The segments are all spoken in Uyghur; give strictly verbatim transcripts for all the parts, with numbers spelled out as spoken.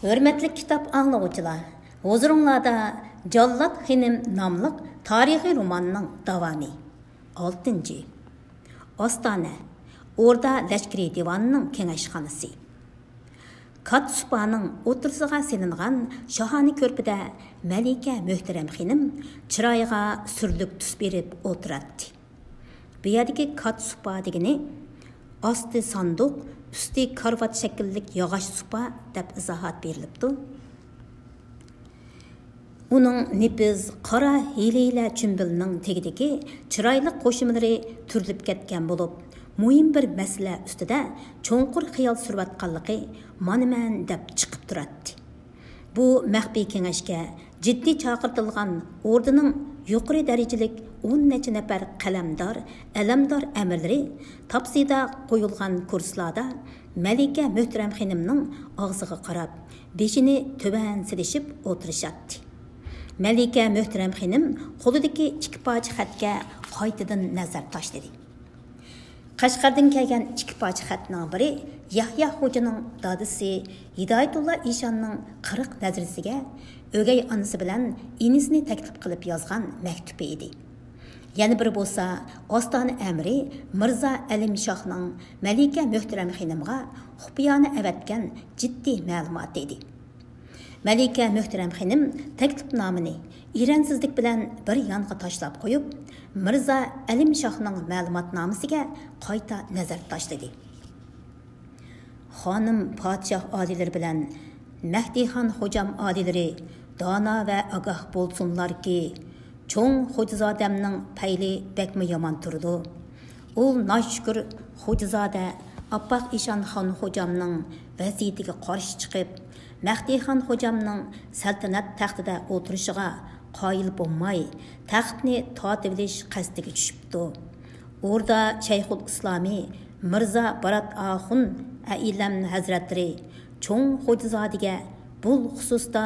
ھۆرمەتلىك كىتاب ئاڭلىغۇچىلار، ھۇزۇرۇڭلاردا جاللات خېنىم ناملىق تارىخىي روماننىڭ داۋامى. ئالتىنچى. ئاستانە، ئوردا لەشكىرىي دىۋانىنىڭ كېڭەشخانىسى. كاتتا سۇپانىڭ ئوتتۇرىسىغا سېلىنغان شاھانە كۆرپىدە مەلىكە مۆھتەرەم خېنىم چىرايىغا سۈرلۈك تۈس بېرىپ ئولتۇراتتى. بۇ يەردىكى كاتتا سۇپا دېگىنى ئاستى ساندۇق، ئۈستى كارىۋات شەكىللىك ياغاچ سۇپا دەپ ئىزاھات بېرىلىپتۇ. ئۇنىڭ نېپىز قارا ھىيلە-ھىيلە چۈمبىلىنىڭ تېگىدىكى چىرايلىق قوشۇمىلىرى تۈرۈلۈپ كەتكەن بولۇپ، مۇھىم بىر مەسىلە ئۈستىدە چوڭقۇر خىيال سۈرۈۋاتقانلىقى مانا مەن دەپ چىقىپ تۇراتتى. بۇ مەخپىي كېڭەشكە جىددىي چاقىرتىلغان ئوردىنىڭ يۇقىرى دەرىجىلىك ئون نەچچە نەپەر قەلەمدار، ئەلەمدار ئەمىرلىرى تاپسىدا قويۇلغان كۇرسىلاردا مەلىكە مۆھتەرەم خېنىمنىڭ ئاغزىغا قاراپ، بېشىنى تۆۋەن سېلىشىپ ئولتۇرۇشاتتى. مەلىكە مۆھتەرەم خېنىم قولىدىكى ئىككى پارچە خەتكە قايتىدىن نەزەر تاشلىدى. قەشقەردىن كەلگەن ئىككى پارچە خەتنىڭ بىرى يەھيا خوجىنىڭ دادىسى ھىدايەتۇللا ئىشاننىڭ قىرىق نەزىرىسىگە ئۆگەي ئانىسى بىلەن ئىنىسىنى تەكلىپ قىلىپ يازغان مەكتۇپى ئىدى. يەنە بىرى بولسا ئاستانە ئەمىرى مىرزا ئەلىم شاھنىڭ مەلىكە مۆھتەرەم خېنىمغا خۇپىيانە ئەۋەتكەن جىددىي مەلۇماتى ئىدى. مەلىكە مۆھتەرەم خېنىم تەكلىپنامىنى ئېرەنسىزلىك بىلەن بىر يانغا تاشلاپ قويۇپ، مىرزا ئەلىم شاھنىڭ مەلۇماتنامىسىگە قايتا نەزەر تاشلىدى. خانىم پادىشاھ ئالىيلىرى بىلەن مەھدىخان خوجام ئالىيلىرى دانا ۋە ئاگاھ بولسۇنلاركى، چوڭ خوجىزادەمنىڭ پەيلى بەكمۇ يامان تۇرىدۇ. ئۇ ناشۈكۈر خوجىزادە ئاپپاق ئىشان خان خوجامنىڭ ۋەسىيىتىگە قارشى چىقىپ، مەھدىخان خوجامنىڭ سەلتەنەت تەختىدە ئولتۇرۇشىغا قايىل بولماي، تەختنى تارتىۋېلىش قەستىگە چۈشۈپتۇ. ئوردا شەيخۇل ئىسلامى مىرزا بارات ئاخۇن ئەئىلەم ھەزرەتلىرى چوڭ خوجىزادىگە بۇ خۇسۇستا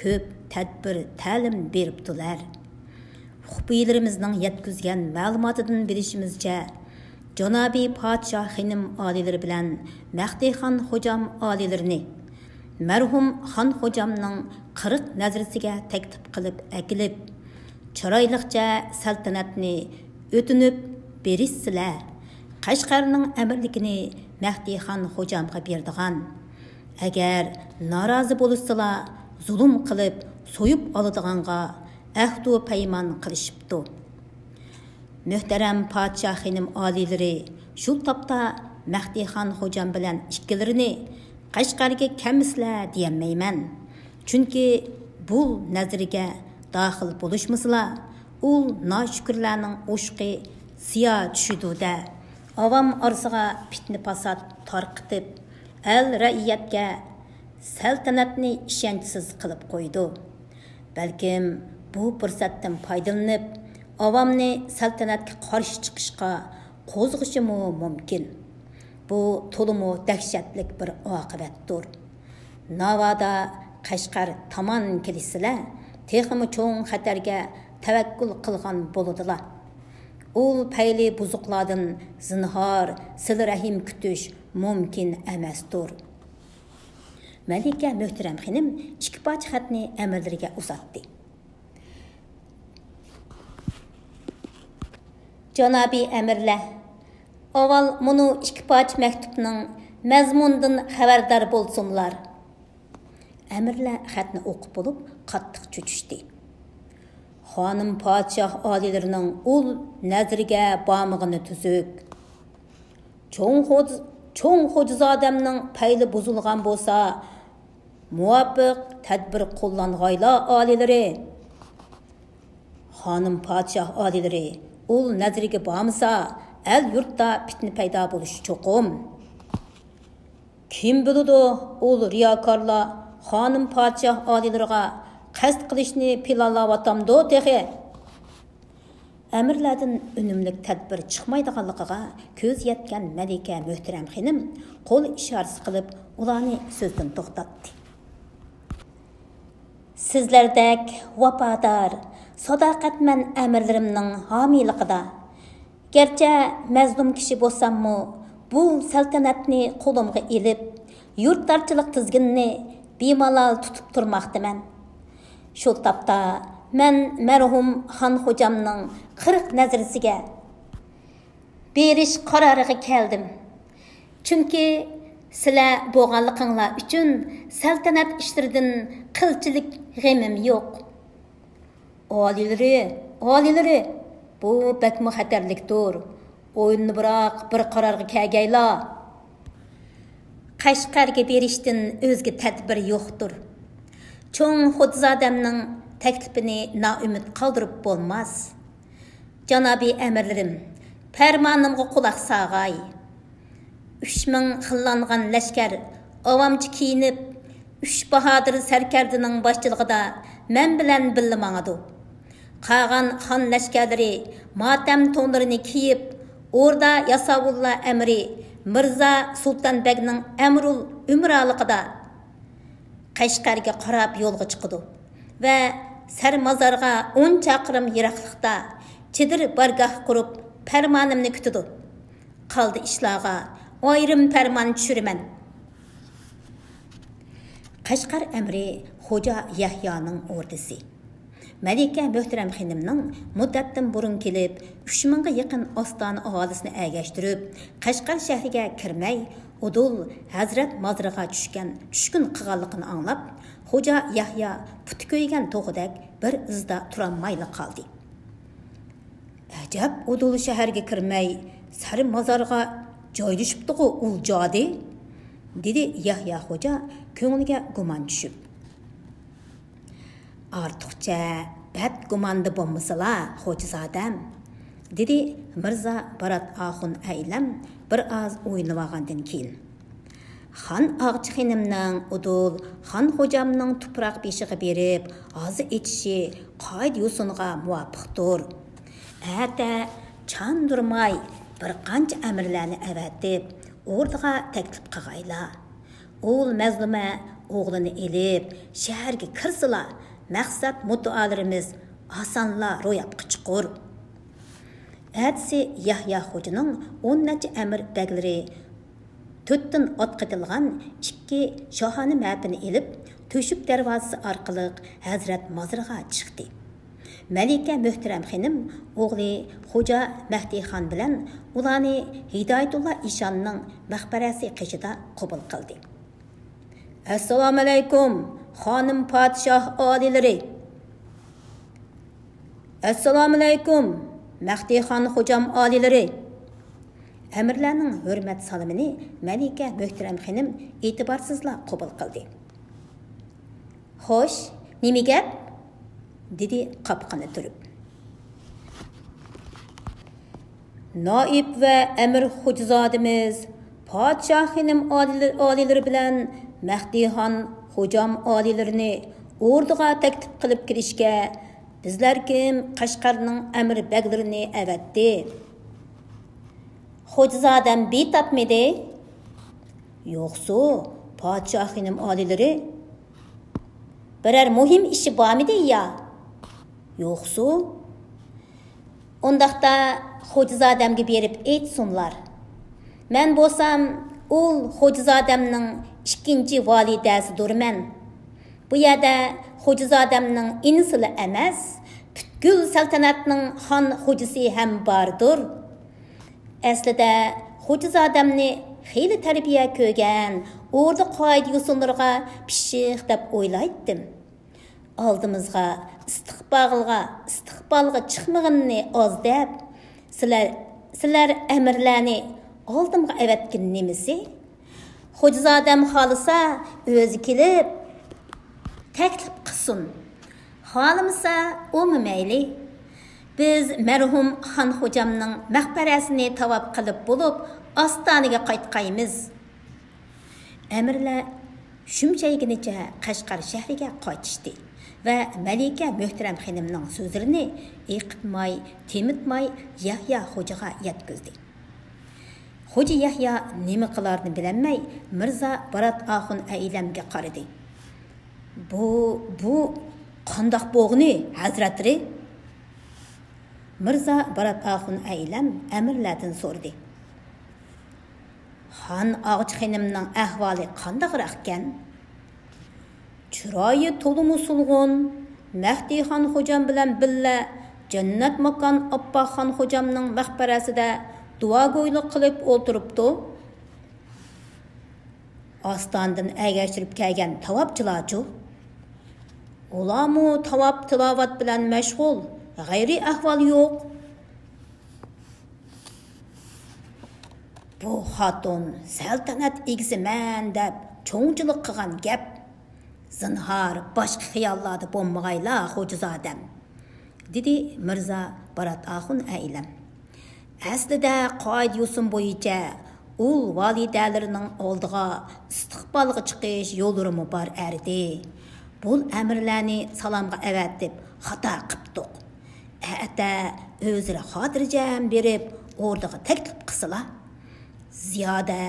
كۆپ تەدبىر، تەلىم بېرىپتۇلەر. خۇپىيلىرىمىزنىڭ يەتكۈزگەن مەلۇماتىدىن بىلىشىمىزچە، جانابىي پادىشاھ خېنىم ئالىيلىرى بىلەن مەھدىخان خوجام ئالىيلىرىنى مەرھۇم خان خوجامنىڭ قىرىق نەزىرىسىگە تەكلىپ قىلىپ ئەكېلىپ، چىرايلىقچە سەلتەنەتنى ئۆتۈنۈپ بېرىشسىلە، قەشقەرنىڭ ئەمىرلىكىنى مەھدىخان خوجامغا بېرىدىغان، ئەگەر نارازى بولۇشسىلا، زۇلۇم قىلىپ سويۇپ ئالىدىغانغا ئەھدۇ پەيمان قىلىشىپتۇ. مۆھتەرەم پادىشاھ خېنىم ئالىيلىرى شۇ تاپتا مەھدىخان خوجام بىلەن ئىككىلىرىنى قەشقەرگە كەلمىسىلە دېيەلمەيمەن. چۈنكى بۇ نەزىرگە داخىل بولۇشمىسىلا، ئۇ ناشۈكۈرلەرنىڭ ئوشۇقى سىيا چۈشىدۇ-دە، ئاۋام ئارىسىغا پىتنە-پاسات تارقىتىپ، ئەل-رەئىيەتكە سەلتەنەتنى ئىشەنچسىز قىلىپ قويىدۇ. بەلكىم بۇ پۇرسەتتىن پايدىلىنىپ، ئاۋامنى سەلتەنەتكە قارشى چىقىشقا قوزغىشىمۇ مۇمكىن. بۇ تولىمۇ دەھشەتلىك بىر ئاقىۋەتتۇر. ناۋادا قەشقەر تامان كېلىشسىلە، تېخىمۇ چوڭ خەتەرگە تەۋەككۈل قىلغان بولىدىلا. ئۇل پەيلى بۇزۇقلاردىن زىنھار، سىلە رەھىم كۈتۈش مۇمكىن ئەمەستۇر. مەلىكە مۆھتەرەم خېنىم ئىككى پارچە خەتنى ئەمىرلىرىگە ئۇزاتتى. جانابىي ئەمىرلەر، ئاۋۋال مۇنۇ ئىككى پارچە مەكتۇپنىڭ مەزمۇنىدىن خەۋەردار بولسۇنلار. ئەمىرلەر خەتنى ئوقۇپ بولۇپ، قاتتىق چۆچۈشتى. خانىم پادىشاھ ئالىيلىرىنىڭ ئۇل نەزىرىگە بارمىغىنى تۈزۈك. چوڭ خوج-، چوڭ خوجىزادەمنىڭ پەيلى بۇزۇلغان بولسا، مۇۋاپىق تەدبىر قوللانغايلا، ئالىيلىرى. خانىم پادىشاھ ئالىيلىرى ئۇل نەزىرىگە بارمىسا، ئەل-يۇرتتا پىتنە پەيدا بولۇشى چوقۇم. كىم بىلىدۇ، ئۇل رىياكارلار خانىم پادىشاھ ئالىيلىرىغا قەست قىلىشنى پىلانلاۋاتامدۇ تېخى؟ ئەمىرلەردىن ئۈنۈملۈك تەدبىر چىقمايدىغانلىقىغا كۆزى يەتكەن مەلىكە مۆھتەرەم خېنىم قول ئىشارىسى قىلىپ، ئۇلارنى سۆزدىن توختاتتى. سىزلەردەك ۋاپادار، ساداقەتمەن ئەمىرلىرىمنىڭ ھامىيلىقىدا، گەرچە مەزلۇم كىشى بولساممۇ، بۇ سەلتەنەتنى قولۇمغا ئېلىپ، يۇرتدارچىلىق تىزگىنىنى بىمالال تۇتۇپ تۇرماقتىمەن. شۇ تاپتا مەن مەرھۇم خان خوجامنىڭ قىرىق نەزىرىسىگە بېرىش قارارىغا كەلدىم. چۈنكى سىلەر بولغانلىقىڭلار ئۈچۈن سەلتەنەت ئىشلىرىدىن قىلچىلىك غېمىم يوق. ئالىيلىرى، ئالىيلىرى، بۇ بەكمۇ خەتەرلىكتۇر. ئويلىنىپراق بىر قارارغا كەلگەيلا. قەشقەرگە بېرىشتىن ئۆزگە تەدبىر يوقتۇر. چوڭ خوجىزادەمنىڭ تەكلىپىنى نائۈمىد قالدۇرۇپ بولماس. جانابىي ئەمىرلىرىم، پەرمانىمغا قۇلاق ساغاي. ئۈچ مىڭ خىللانغان لەشكەر ئاۋامچە كىيىنىپ، ئۈچ باھادىر سەركەردىنىڭ باشچىلىقىدا مەن بىلەن بىللە ماڭىدۇ. قالغان خان لەشكەرلىرى ماتەم تونلىرىنى كىيىپ، ئوردا ياساۋۇللار ئەمىرى مىرزا سۇلتان بەگنىڭ ئەمرۇل ئۈمرالىقىدا قەشقەرگە قاراپ يولغا چىقىدۇ ۋە سەرمازارغا ئون چاقىرىم يىراقلىقتا چېدىر بارگاھ قۇرۇپ، پەرمانىمنى كۈتىدۇ. قالدى ئىشلارغا ئايرىم پەرمان چۈشۈرىمەن. قەشقەر ئەمىرى خوجا يەھيانىڭ ئوردىسى. مەلىكە مۆھتەرەم خېنىمنىڭ مۇددەتتىن بۇرۇن كېلىپ، ئۈچ مىڭغا يېقىن ئاستانە ئاھالىسىنى ئەگەشتۈرۈپ، قەشقەر شەھىرىگە كىرمەي، ئۇدۇل ھەزرەت مازىرىغا چۈشكەن، چۈشكۈن قىلغانلىقىنى ئاڭلاپ، خوجا يەھيا پۇتى كۆيگەن توخۇدەك بىر ئىزدا تۇرالمايلا قالدى. ئەجەب، ئۇدۇل شەھەرگە كىرمەي، سەرمازارغا جايلىشىپتىغۇ ئۇل جادى، دېدى يەھيا خوجا كۆڭلىگە گۇمان چۈشۈپ. ئارتۇقچە بەدگۇماندا بولمىسىلا، خوجىزادەم، دېدى مىرزا بارات ئاخۇن ئەيلەم بىر ئاز ئويلىنىۋالغاندىن كېيىن. خان ئاغىچى خېنىمنىڭ ئۇدۇل خان خوجامنىڭ تۇپراق بېشىغا بېرىپ ھازا ئېچىشى قائىدە يوسۇنغا مۇۋاپىقتۇر. ئەتە چاندۇرماي بىر قانچە ئەمىرلەرنى ئەۋەتىپ، ئوردىغا تەكلىپ قىلغايلا. ئۇل مەزلۇمە ئوغلىنى ئېلىپ، شەھەرگە كىرسىلا، مەقسەت مۇددىئالىرىمىز ئاسانلا روياپقا چىقۇر. ئەتىسى يەھيا خوجىنىڭ ئون نەچچە ئەمىر بەگلىرى تۆتتىن ئات قېتىلغان ئىككى شاھانە مەپىنى ئېلىپ، تۆشۈك دەرۋازىسى ئارقىلىق ھەزرەت مازىرىغا چىقتى. مەلىكە مۆھتەرەم خېنىم ئوغلى خوجا مەھدىخان بىلەن ئۇلارنى ھىدايەتۇللا ئىشاننىڭ مەقبەرەسى قېشىدا قوبۇل قىلدى. ئەسسالامۇئەلەيكۇم، خانىم پادىشاھ ئالىيلىرى! ئەسسالامۇئەلەيكۇم، مەھدىخان خوجام ئالىيلىرى! ئەمىرلەرنىڭ ھۆرمەت سالىمىنى مەلىكە مۆھتەرەم خېنىم ئېتىبارسىزلا قوبۇل قىلدى. خوش، نېمە گەپ؟ دېدى قاپىقىنى تۈرۈپ. نائىب ۋە ئەمىر خوجىزادىمىز پادىشاھ خېنىم ئالىيلىرى بىلەن مەھدىخان خوجام ئالىيلىرىنى ئوردىغا تەكلىپ قىلىپ كېلىشكە، بىزلەر كىم قەشقەرنىڭ ئەمىر بەگلىرىنى ئەۋەتتى. خوجىزادەم بىتاپمىدى؟ يوقسۇ، پادىشاھ خېنىم ئالىيلىرى. بىرەر مۇھىم ئىشى بارمىدى يا؟ يوقسۇ. ئۇنداقتا خوجىزادەمگە بېرىپ ئېيتسۇنلار. مەن بولسام ئۇل خوجىزادەمنىڭ ئىككىنچى ۋالىدەسىدۇرمەن. بۇ يەردە خوجىزادەمنىڭ ئىنىسىلا ئەمەس، پۈتكۈل سەلتەنەتنىڭ خان خوجىسى ھەم باردۇر. ئەسلىدە خوجىزادەمنى خېلى تەربىيە كۆرگەن، ئوردا قائىدە-يوسۇنلىرىغا پىششىق دەپ ئويلايتتىم. ئالدىمىزغا ئىستىقبالغا، ئىستىقبالغا چىقمىغىنىنى ئاز دەپ، سىلەر، سىلەر ئەمىرلەرنى ئالدىمغا ئەۋەتكىنى نېمىسى؟ خوجىزادەم خالىسا ئۆزى كېلىپ تەكلىپ قىلسۇن. خالىمىسا ئۇمۇ مەيلى. بىز مەرھۇم خان خوجامنىڭ مەقبەرەسىنى تاۋاپ قىلىپ بولۇپ، ئاستانىگە قايتقايمىز. ئەمىرلەر شۈمشەيگىنىچە قەشقەر شەھىرىگە قايتىشتى ۋە مەلىكە مۆھتەرەم خېنىمنىڭ سۆزلىرىنى ئېقىتماي، تېمىتماي يەھيا خوجىغا يەتكۈزدى. خوجا يەھيا نېمە قىلارىنى بىلەلمەي، مىرزا بارات ئاخۇن ئەيلەمگە قارىدى. بۇ، بۇ قانداق بولغىنى، ھەزرەتلىرى؟ مىرزا بارات ئاخۇن ئەيلەم ئەمىرلەردىن سورىدى. خان ئاغىچى خېنىمنىڭ ئەھۋالى قانداقراقكەن؟ چىرايى تولىمۇ سولغۇن، مەھدىخان خوجام بىلەن بىللە جەننەت ماكان ئاپپاقخان خوجامنىڭ مەقبەرىسىدە دۇئاگويلۇق قىلىپ ئولتۇرۇپتۇ. ئاستانىدىن ئەگەشتۈرۈپ كەلگەن تاۋاپچىلارچۇ؟ ئۇلارمۇ تاۋاپ تىلاۋەت بىلەن مەشغۇل، غەيرىي ئەھۋال يوق. بۇ خاتۇن سەلتەنەت ئىگىسىمەن دەپ چوڭچىلىق قىلغان گەپ. زىنھار باشقا خىياللاردا بولمىغايلا، خوجىزادەم، دېدى مىرزا بارات ئاخۇن ئەئىلەم. ئەسلىدە قائىدە-يوسۇن بويىچە ئۇل ۋالىدەلىرىنىڭ ئالدىغا ئىستىقبالغا چىقىش يوللىرىمۇ بار ئەردى. بۇل ئەمىرلەرنى سالامغا ئەۋەتىپ خاتا قىپتۇق. ئەتە ئۆزرە خاتىرجەم بېرىپ ئوردىغا تەكلىپ قىلسىلا، زىيادە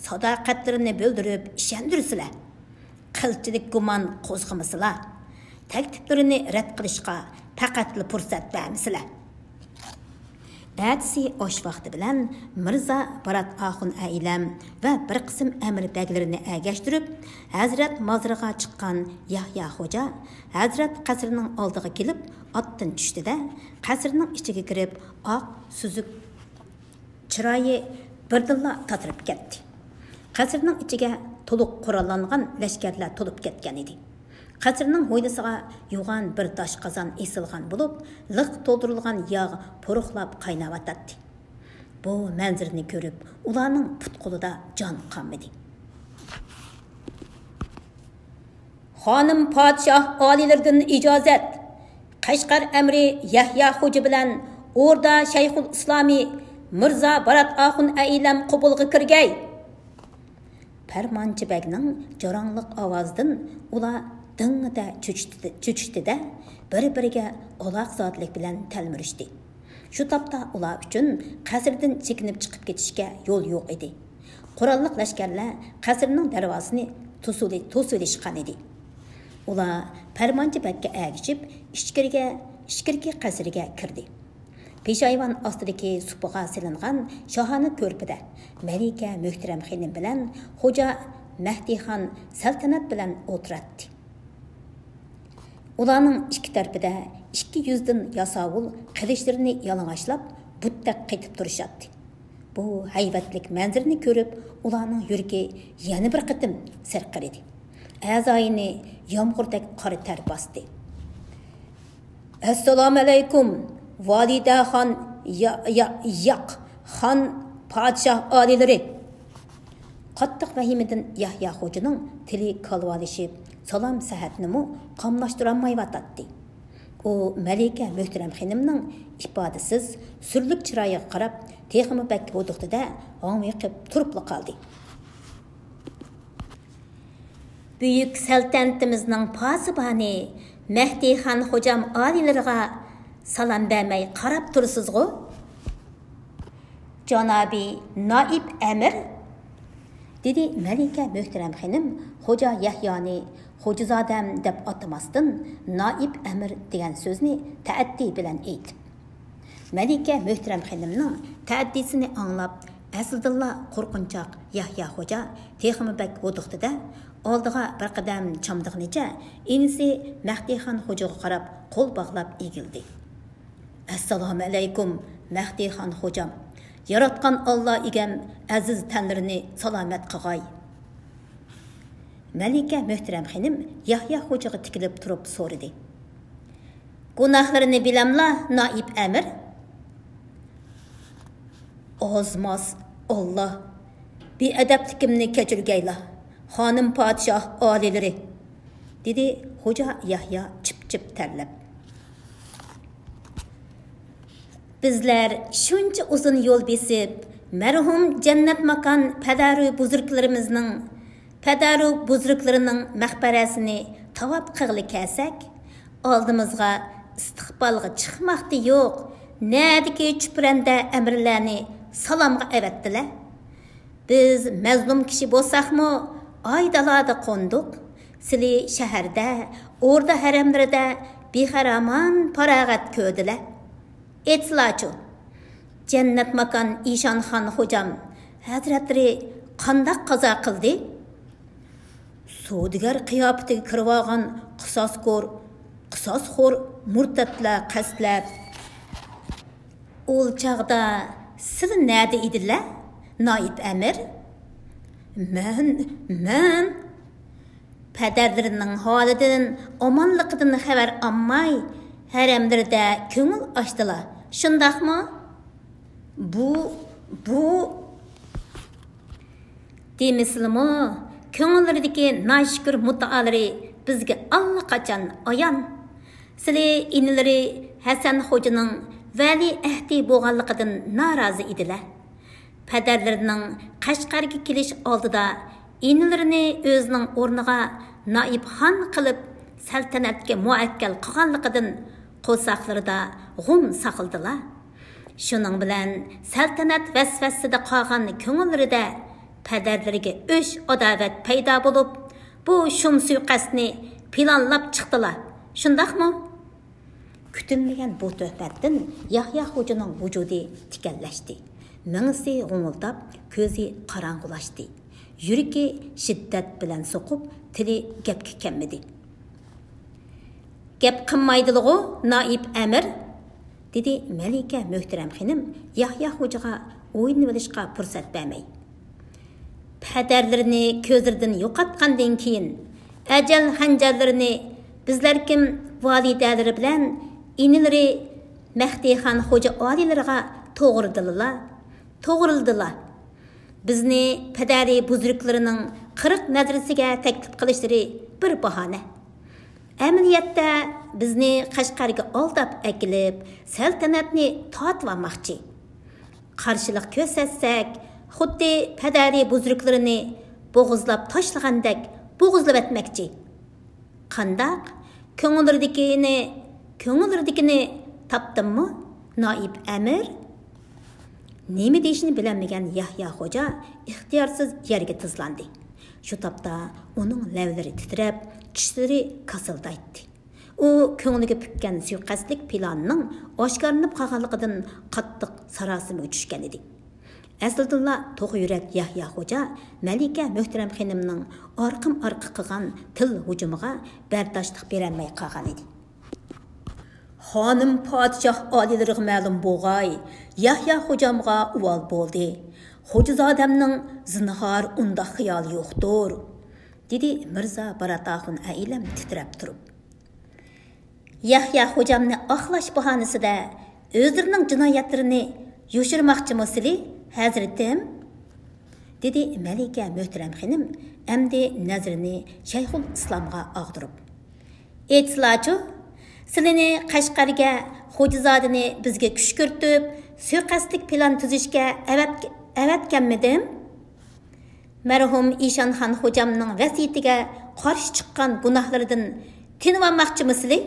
ساداقەتلىرىنى بىلدۈرۈپ ئىشەندۈرسىلە. قىلچىلىك گۇمان قوزغىمىسىلا. تەكلىپلىرىنى رەت قىلىشقا پەقەتلا پۇرسەت بەرمىسىلە. ئەتىسى ئاش ۋاقتى بىلەن مىرزا بارات ئاخۇن ئەئىلەم ۋە بىر قىسىم ئەمىر بەگلىرىنى ئەگەشتۈرۈپ، ھەزرەت مازىرىغا چىققان يەھيا خوجا ھەزرەت قەسرىنىڭ ئالدىغا كېلىپ ئاتتىن چۈشتى-دە، قەسرىنىڭ ئىچىگە كىرىپ، ئاق سۈزۈك چىرايى بىردىنلا تاتىرىپ كەتتى. قەسىرنىڭ ئىچىگە تولۇق قوراللانغان لەشكەرلەر تولۇپ كەتكەن ئىدى. قەسىرنىڭ ھويلىسىغا يوغان بىر داش قازان ئېسىلغان بولۇپ، لىق تولدۇرۇلغان ياغ پۇرۇقلاپ قايناۋاتاتتى. بۇ مەنزىرىنى كۆرۈپ، ئۇلارنىڭ پۇت-قولىدا جان قالمىدى. خانىم پادىشاھ ئالىيلىرىدىن ئىجازەت! قەشقەر ئەمىرى يەھيا خوجا بىلەن ئوردا شەيخۇل ئىسلامى مىرزا بارات ئاخۇن ئەئىلەم قوبۇلغا كىرگەي! پەرمانچى بەگنىڭ جاراڭلىق ئاۋازىدىن ئۇلار دىڭڭىدە چۆچۈشتى-، چۆچۈشتى-دە، بىر-بىرىگە ئالاقزادىلىك بىلەن تەلمۈرۈشتى. شۇ تاپتا ئۇلار ئۈچۈن قەسىردىن چېكىنىپ چىقىپ كېتىشكە يول يوق ئىدى. قوراللىق لەشكەرلەر قەسىرنىڭ دەرۋازىسىنى توسۇۋېلىشقان ئىدى. ئۇلار پەرمانچى بەگكە ئەگىشىپ، ئىچكىرىگە، ئىچكىرىكى قەسىرگە كىردى. پېشايۋان ئاستىدىكى سۇپىغا سېلىنغان شاھانە كۆرپىدە مەلىكە مۆھتەرەم خېنىم بىلەن خوجا مەھدىخان سەلتەنەت بىلەن ئولتۇراتتى. ئۇلارنىڭ ئىككى تەرىپىدە ئىككى يۈزدىن ياساۋۇل قىلىچلىرىنى يالىڭاچلاپ، بۇتتەك قېتىپ تۇرۇشاتتى. بۇ ھەيۋەتلىك مەنزىرىنى كۆرۈپ، ئۇلارنىڭ يۈرىكى يەنە بىر قېتىم سىرقىرىدى. ئەزايىنى يامغۇردەك قارا تەر باستى. ئەسسالامۇئەلەيكۇم، ۋالىدەخان، يا-، يا-، ياق، خان، پادىشاھ ئالىيلىرى! قاتتىق ۋەھىمىدىن يەھيا خوجىنىڭ تىلى كالۋالىشىپ، سالام سەھەتنىمۇ قاملاشتۇرالمايۋاتاتتى. ئۇ مەلىكە مۆھتەرەم خېنىمنىڭ ئىپادىسىز، سۈرلۈك چىرايىغا قاراپ، تېخىمۇ بەك ھودۇقتى-دە، ھاڭۋېقىپ تۇرۇپلا قالدى. بۈيۈك سەلتەنىتىمىزنىڭ پاسىبانى مەھدىخان خوجام ئالىيلىرىغا سالام بەرمەي قاراپ تۇرىسىزغۇ؟ جانابى نائىب ئەمىر، دېدى مەلىكە مۆھتەرەم خېنىم خوجا يەھيانى خوجىزادەم دەپ ئاتىماستىن، نائىب ئەمىر دېگەن سۆزنى تەئەددى بىلەن ئېيتىپ. مەلىكە مۆھتەرەم خېنىمنىڭ تەئەددىسىنى ئاڭلاپ، ئەسلىدىنلا قورقۇنچاق يەھيا خوجا تېخىمۇ بەك ھودۇقتى-دە، ئالدىغا بىر قەدەم چامدىغىنىچە ئىنىسى مەھدىخان خوجىغا قاراپ قول باغلاپ ئېگىلدى. ئەسسالامۇئەلەيكۇم، مەھدىخان خوجام! ياراتقان ئاللا ئىگەم ئەزىز تەنلىرىنى سالامەت قىغاي! مەلىكە مۆھتەرەم خېنىم يەھيا خوجىغا تىكىلىپ تۇرۇپ سورىدى. گۇناھلىرىنى بىلەملا، نائىب ئەمىر؟ ئاز-ماز، ئاللا، بىئەدەپلىكىمنى كەچۈرگەيلا، خانىم پادىشاھ ئالىيلىرى، دېدى خوجا يەھيا چىپ-چىپ تەرلەپ. بىزلەر شۇنچە ئۇزۇن يول بېسىپ، مەرھۇم جەننەت ماكان پەدەرۇ بۇزرۇكلىرىمىزنىڭ، پەدەرۇ بۇزرۇكلىرىنىڭ مەقبەرەسىنى تاۋاپ قىغىلى كەلسەك، ئالدىمىزغا ئىستىقبالغا چىقماقتا يوق، نەدىكى چۈپرەندە ئەمىرلەرنى سالامغا ئەۋەتتىلە. بىز مەزلۇم كىشى بولساقمۇ، ئاي-دالادا قوندۇق. سىلى شەھەردە، ئوردا ھەرەملىرىدە بىخەرامان پاراغەت كۆردىلە. ئېيتسىلاچۇ، جەننەت ماكان ئىشانخان خوجام ھەزرەتلىرى قانداق قازا قىلدى؟ سودىگەر قىياپىتىگە كىرىۋالغان قىساسخور، قىساسخور مۇرتەتلەر قەستلەپ، ئۇ چاغدا سىز نەدە ئىدىلە، نائىب ئەمىر؟ مەن، مەن پەدەرلىرىنىڭ ھالىدىن، ئامانلىقىدىن خەۋەر ئالماي، ھەرەملىرىدە كۆڭۈل ئاچتىلا، شۇنداقمۇ؟ بۇ، بۇ دېمىسىلىمۇ، كۆڭۈللىرىدىكى ناشۈكۈر مۇددىئالىرى بىزگە ئاللىقاچان ئايان. سىلى ئىنىلىرى ھەسەن خوجىنىڭ ۋەلىئەھدى بولغانلىقىدىن نارازى ئىدىلە. پەدەرلىرىنىڭ قەشقەرگە كېلىش ئالدىدا ئىنىلىرىنى ئۆزىنىڭ ئورنىغا نائىب خان قىلىپ، سەلتەنەتكە مۇئەككەل قىلغانلىقىدىن قورساقلىرىدا غۇم ساقلىدىلا. شۇنىڭ بىلەن سەلتەنەت ۋەسۋەسىسىدە قالغان كۆڭۈللىرىدە پەدەرلىرىگە ئۆچ ئاداۋەت پەيدا بولۇپ، بۇ شۇم سۇيىقەستنى پىلانلاپ چىقتىلا. شۇنداقمۇ؟ كۈتۈلمىگەن بۇ تۆھپەتتىن يەھيا خوجىنىڭ ۋۇجۇدى تىكەنلەشتى. مېڭىسى غۇڭۇلداپ، كۆزى قاراڭغۇلاشتى. يۈرىكى شىددەت بىلەن سوقۇپ، تىلى گەپكە كەلمىدى. گەپ قىلمايدىلىغۇ، نائىب ئەمىر؟ دېدى مەلىكە مۆھتەرەم خېنىم يەھيا خوجىغا ئويلىنىۋېلىشقا پۇرسەت بەرمەي. پەدەرلىرىنى كۆزلىرىدىن يوقاتقاندىن كېيىن، ئەجەل خەنجەرلىرىنى بىزلەركىم ۋالىدەلىرى بىلەن ئىنىلىرى مەھدىخان خوجا ئالىيلىرىغا توغرىدىلىلا، توغرىلىدىلا. بىزنى پەدەرى بۇزرۇكلىرىنىڭ قىرىق نەزىرىسىگە تەكلىپ قىلىشلىرى بىر باھانە. ئەمەلىيەتتە بىزنى قەشقەرگە ئالداپ ئەكېلىپ، سەلتەنەتنى تارتىۋالماقچى. قارشىلىق كۆرسەتسەك، خۇددى پەدەرى بۇزرۇكلىرىنى بوغۇزلاپ تاشلىغاندەك بوغۇزلىۋەتمەكچى. قانداق؟ كۆڭۈللىرىدىكىنى، كۆڭۈللىرىدىكىنى تاپتىممۇ، نائىب ئەمىر؟ نېمە دېيىشىنى بىلەلمىگەن يەھيا خوجا ئىختىيارسىز يەرگە تىزلاندى. شۇ تاپتا ئۇنىڭ لەۋلىرى تىترەپ، چىشلىرى كاسىلدايتتى. ئۇ كۆڭلىگە پۈككەن سۇيىقەستلىك پىلانىنىڭ ئاشكارىلىنىپ قالغانلىقىدىن قاتتىق ساراسىمىگە چۈشكەنىدى. ئەسلىدىنلا توخۇ يۈرەك يەھيا خوجا مەلىكە مۆھتەرەم خېنىمنىڭ ئارقىمۇ ئارقا قىلغان تىل ھۇجۇمىغا بەرداشلىق بېرەلمەي قالغانىدى. خانىم پادىشاھ ئالىيلىرىغا مەلۇم بولغاي، يەھيا خوجامغا ئۇۋال بولدى. خوجىزادەمنىڭ زىنھار ئۇنداق خىيالى يوقتۇر، دېدى مىرزا بارات ئاخۇن ئەئىلەم تىترەپ تۇرۇپ. يەھيا خوجامنى ئاقلاش باھانىسىدە ئۆزلىرىنىڭ جىنايەتلىرىنى يوشۇرماقچىمۇ سىلى، ھەزرىتىم؟ دېدى مەلىكە مۆھتەرەم خېنىم ئەمدى نەزىرىنى شەيخۇل ئىسلامغا ئاغدۇرۇپ. ئېيتسىلاچۇ، سىلىنى قەشقەرگە خوجىزادىنى بىزگە كۈشكۈرتۈپ، سۇيىقەستلىك پىلان تۈزۈشكە ئەۋەت-، ئەۋەتكەنمىدىم؟ مەرھۇم ئىشانخان خوجامنىڭ ۋەسىيىتىگە قارشى چىققان گۇناھلىرىدىن تىنىۋالماقچىمۇ سىلى؟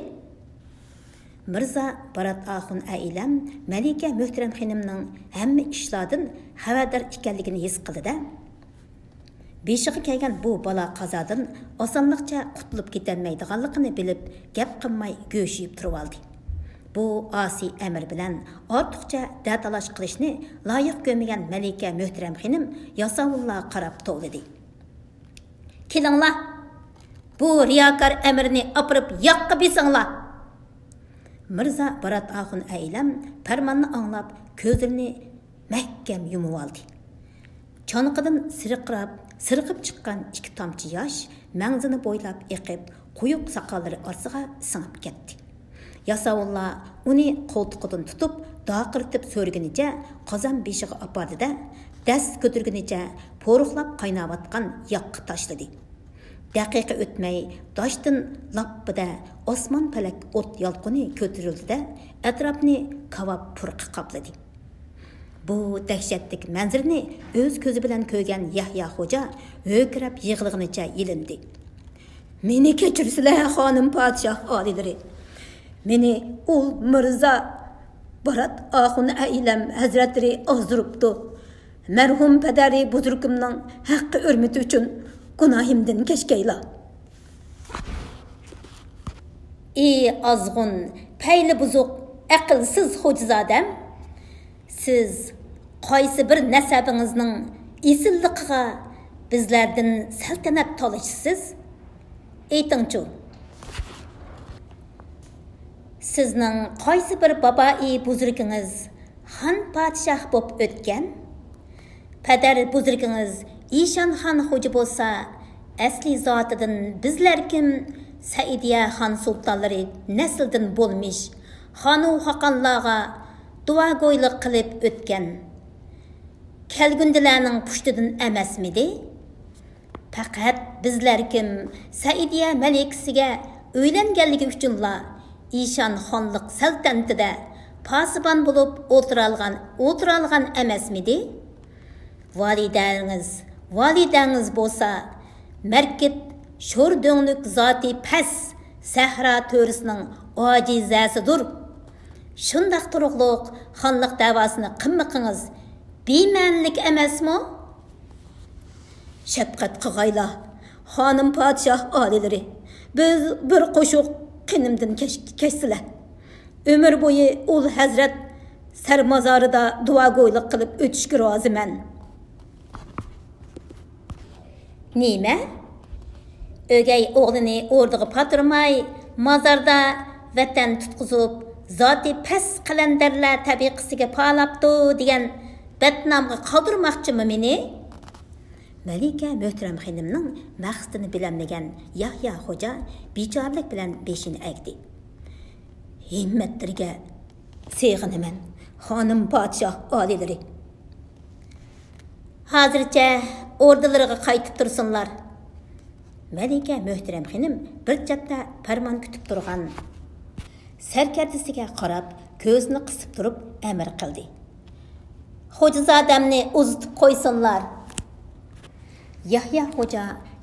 مىرزا بارات ئاخۇن ئەئىلەم مەلىكە مۆھتەرەم خېنىمنىڭ ھەممە ئىشلاردىن خەۋەردار ئىكەنلىكىنى ھېس قىلدى-دە، بېشىغا كەلگەن بۇ بالا قازادىن ئاسانلىقچە قۇتۇلۇپ كېتەلمەيدىغانلىقىنى بىلىپ، گەپ قىلماي گۆشىيىپ تۇرۇۋالدى. بۇ ئاسىي ئەمىر بىلەن ئارتۇقچە دەتالاش قىلىشنى لايىق كۆرمىگەن مەلىكە مۆھتەرەم خېنىم ياساۋۇللارغا قاراپ توۋلىدى. كېلىڭلار، بۇ رىياكار ئەمىرنى ئاپىرىپ ياغقا بېسىڭلار! مىرزا بارات ئاخۇن ئەئىلەم پەرماننى ئاڭلاپ، كۆزلىرىنى مەھكەم يۇمۇۋالدى. چانىقىدىن سىرقىراپ، سىرقىپ چىققان ئىككى تامچە ياش مەڭزىنى بويلاپ ئېقىپ، قويۇق ساقاللىرى ئارىسىغا سىڭىپ كەتتى. ياساۋۇللار ئۇنى قولتۇقىدىن تۇتۇپ، داقىرتىپ سۆرىگىنىچە قازان بېشىغا ئاپاردى-دە، دەس كۆتۈرگىنىچە پورۇقلاپ قايناۋاتقان ياغقا تاشلىدى. دەقىقە ئۆتمەي، داشتىن لاپپىدە ئاسمان پەلەك ئوت يالقۇنى كۆتۈرۈلدى-دە، ئەتراپنى كاۋاپ پۇرىقى قاپلىدى. بۇ دەھشەتلىك مەنزىرىنى ئۆز كۆزى بىلەن كۆرگەن يەھيا خوجا ھۆركىرەپ يىغلىغىنىچە يېلىندى. مېنى كەچۈرسىلە، خانىم پادىشاھ ئالىيلىرى! مېنى ئۇل مىرزا بارات ئاخۇن ئەئىلەم ھەزرەتلىرى ئازدۇرۇپتۇ. مەرھۇم پەدەرى بۇزرۇكۇمنىڭ ھەققى ھۆرمىتى ئۈچۈن گۇناھىمدىن كەچكەيلا. ئى ئازغۇن، پەيلى بۇزۇق، ئەقىلسىز خوجىزادەم! سىز قايسى بىر نەسەبىڭىزنىڭ ئېسىللىقىغا، بىزلەردىن سەلتەنەت تالىشىسىز؟ ئېيتىڭچۇ، سىزنىڭ قايسى بىر بابائى بۇزرىكىڭىز خان پادىشاھ بولۇپ ئۆتكەن؟ پەدەر بۇزرىكىڭىز ئىشان خان خوجا بولسا، ئەسلى زاتىدىن بىزلەر كىم سەئىدىيە خان سۇلتانلىرى نەسلىدىن بولمىش خانۇ خاقانلارغا دۇئاگويلۇق قىلىپ ئۆتكەن كەلگۈندىلەرنىڭ پۇشتىدىن ئەمەسمىدى؟ پەقەت بىزلەر كىم سەئىدىيە مەلىكىسىگە ئۆيلەنگەنلىكى ئۈچۈنلا ئىشان خانلىق سەلتەنىتىدە پاسىبان بولۇپ ئولتۇرالغان، ئولتۇرالغان ئەمەسمىدى؟ ۋالىدەڭىز، ۋالىدەڭىز بولسا مەركىت شور دۆڭلۈك زاتى پەس سەھرا تۆرىسىنىڭ ئاجىزەسىدۇر. شۇنداق تۇرۇقلۇق خانلىق دەۋاسىنى قىلمىقىڭىز بىمەنىلىك ئەمەسمۇ؟ شەپقەت قىغايلا، خانىم پادىشاھ ئالىيلىرى، بىز بىر قوشۇق قېنىمدىن كەچ-، كەچسىلە، ئۆمۈر بويى ئۇل ھەزرەت سەرمازارىدا دۇئاگويلۇق قىلىپ ئۆتۈشكە رازىمەن. نېمە؟ ئۆگەي ئوغلىنى ئوردىغا پاتۇرماي، مازاردا ۋەتەن تۇتقۇزۇپ، زاتى پەس قەلەندەرلەر تەبىقىسىگە پالاپتۇ دېگەن بەتنامغا قالدۇرماقچىمۇ مېنى؟ مەلىكە مۆھتەرەم خېنىمنىڭ مەقسىتىنى بىلەلمىگەن يەھيا خوجا بىچارىلىك بىلەن بېشىنى ئەگدى. ھىممەتلىرىگە سېغىنىمەن، خانىم پادىشاھ ئالىيلىرى. ھازىرچە ئوردىلىرىغا قايتىپ تۇرسۇنلار. مەلىكە مۆھتەرەم خېنىم بىر چەتتە پەرمان كۈتۈپ تۇرغان سەركەردىسىگە قاراپ، كۆزىنى قىسىپ تۇرۇپ ئەمىر قىلدى. خوجىزادەمنى ئۇزىتىپ قويسۇنلار. يەھيا خوجا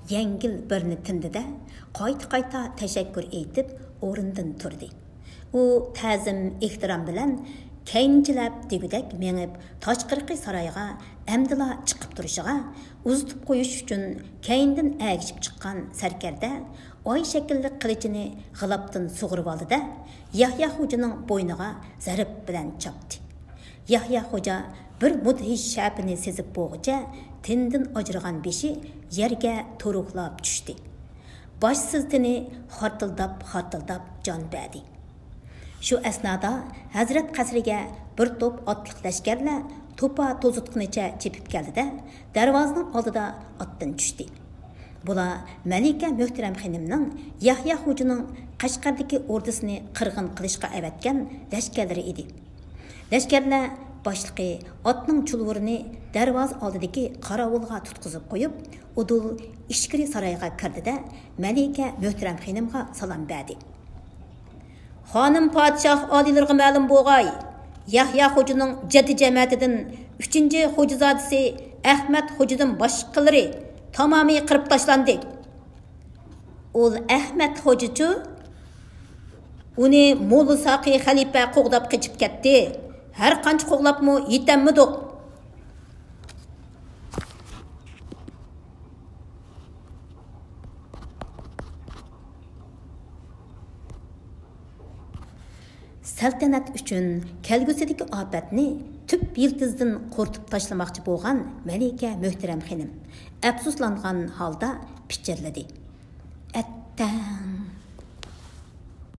يەڭگىل بىرنى تىندىدە، قايتا-قايتا تەشەككۈر ئېيتىپ، ئورنىدىن تۇردى. ئۇ تەزىم، ئېھتىرام بىلەن كەينىچىلەپ دېگۈدەك مېڭىپ، تاشقىرىقى سارايغا ئەمدىلا چىقىپ تۇرۇشىغا، ئۇزىتىپ قويۇش ئۈچۈن كەينىدىن ئەگىشىپ چىققان سەركەردە ئاي شەكىللىك قىلىچىنى غىلاپتىن سۇغۇرۇۋالدى-دە، يەھيا خوجىنىڭ بوينىغا زەرب بىلەن چاپتى. يەھيا خوجا بىر مۇدھىش شەپىنى سېزىپ بولغۇچە تېنىدىن ئاجرىغان بېشى يەرگە تورۇكلاپ چۈشتى. باشسىز تېنى خارتىلداپ-خارتىلداپ جان بەردى. شۇ ئەسنادا ھەزرەت قەسرىگە بىر توپ ئاتلىق لەشكەرلەر توپا توزۇتقىنىچە چېپىپ كەلدى-دە، دەرۋازىنىڭ ئالدىدا ئاتتىن چۈشتى. بۇلار مەلىكە مۆھتەرەم خېنىمنىڭ يەھيا خوجىنىڭ قەشقەردىكى ئوردىسىنى قىرغىن قىلىشقا ئەۋەتكەن لەشكەرلىرى ئىدى. لەشكەرلەر باشلىقى ئاتنىڭ چۇلۋۇرىنى دەرۋازا ئالدىدىكى قاراۋۇلغا تۇتقۇزۇپ قويۇپ، ئۇدۇل ئىچكىرى سارايغا كىردى-دە، مەلىكە مۆھتەرەم خېنىمغا سالام بەردى. خانىم پادىشاھ ئالىيلىرىغا مەلۇم بولغاي، يەھيا خوجىنىڭ جەددى جەمەتىدىن ئۈچىنچى خوجىزادىسى ئەخمەت خوجىدىن باشقىلىرى تامامى قىرىپ تاشلاندى. ئۇل ئەخمەت خوجىچۇ؟ ئۇنى موللا ساقى خەلىپە قوغداپ قېچىپ كەتتى. ھەر قانچە قوغلاپمۇ يېتەلمىدۇق. سەلتەنەت ئۈچۈن كەلگۈسىدىكى ئاپەتنى تۈپ يىلتىزىدىن قۇرۇتۇپ تاشلىماقچى بولغان مەلىكە مۆھتەرەم خېنىم ئەپسۇسلانغان ھالدا پىچىرلىدى. ئەتتەڭ!